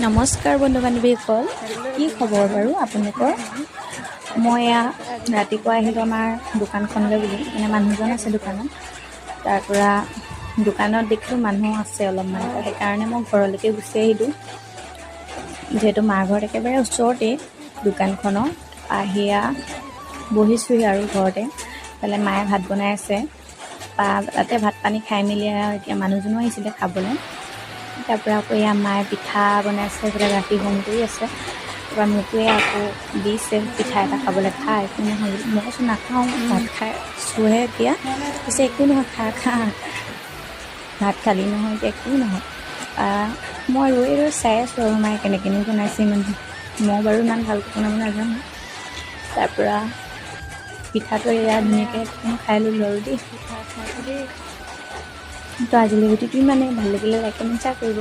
নমস্কাৰ বন্ধু বান্ধৱীসকল, কি খবৰ বাৰু আপোনালোকৰ? মই এয়া ৰাতিপুৱা আহিলোঁ আমাৰ দোকানখনলৈ বুলি, মানে মানুহজন আছে দোকানত। তাৰ পৰা দোকানত দেখিলোঁ মানুহ আছে অলপমান, সেইকাৰণে মই ঘৰলৈকে গুচি আহিলোঁ, যিহেতু মাৰ ঘৰত একেবাৰে ওচৰতেই দোকানখনৰ। আহি এয়া বহিছোঁহি আৰু ঘৰতে। ইফালে মায়ে ভাত বনাই আছে। তাতে ভাত পানী খাই মেলি আৰু এতিয়া মানুহজনো আহিছিলে খাবলৈ। তাৰপৰা আকৌ এয়া মায়ে পিঠা বনাইছে, এইফালে গাখীৰ গৰম কৰি আছে। তাৰপৰা মোকো এয়া আকৌ দিছে পিঠা এটা খাবলৈ, খা, একো নহয় বুলি। মই কৈছোঁ, নাখাওঁ, ভাত খাইছোঁহে এতিয়া। কৈছে, একো নহয়, খা খা, ভাত খালি নহয় এতিয়া, একো নহয়। মই ৰৈ ৰৈ চাই আছোঁ আৰু মায়ে কেনেকৈনো বনাইছে ইমান। মই বাৰু ইমান ভালকৈ বনাব নাজানো। তাৰপৰা পিঠাটো এয়া ধুনীয়াকৈ খাই ল'লোঁ আৰু দেই। তো আজিলৈ ভিডিঅ'টো ইমানেই। ভাল লাগিলে লাইক, কমেণ্ট, শ্বেয়াৰ কৰিব।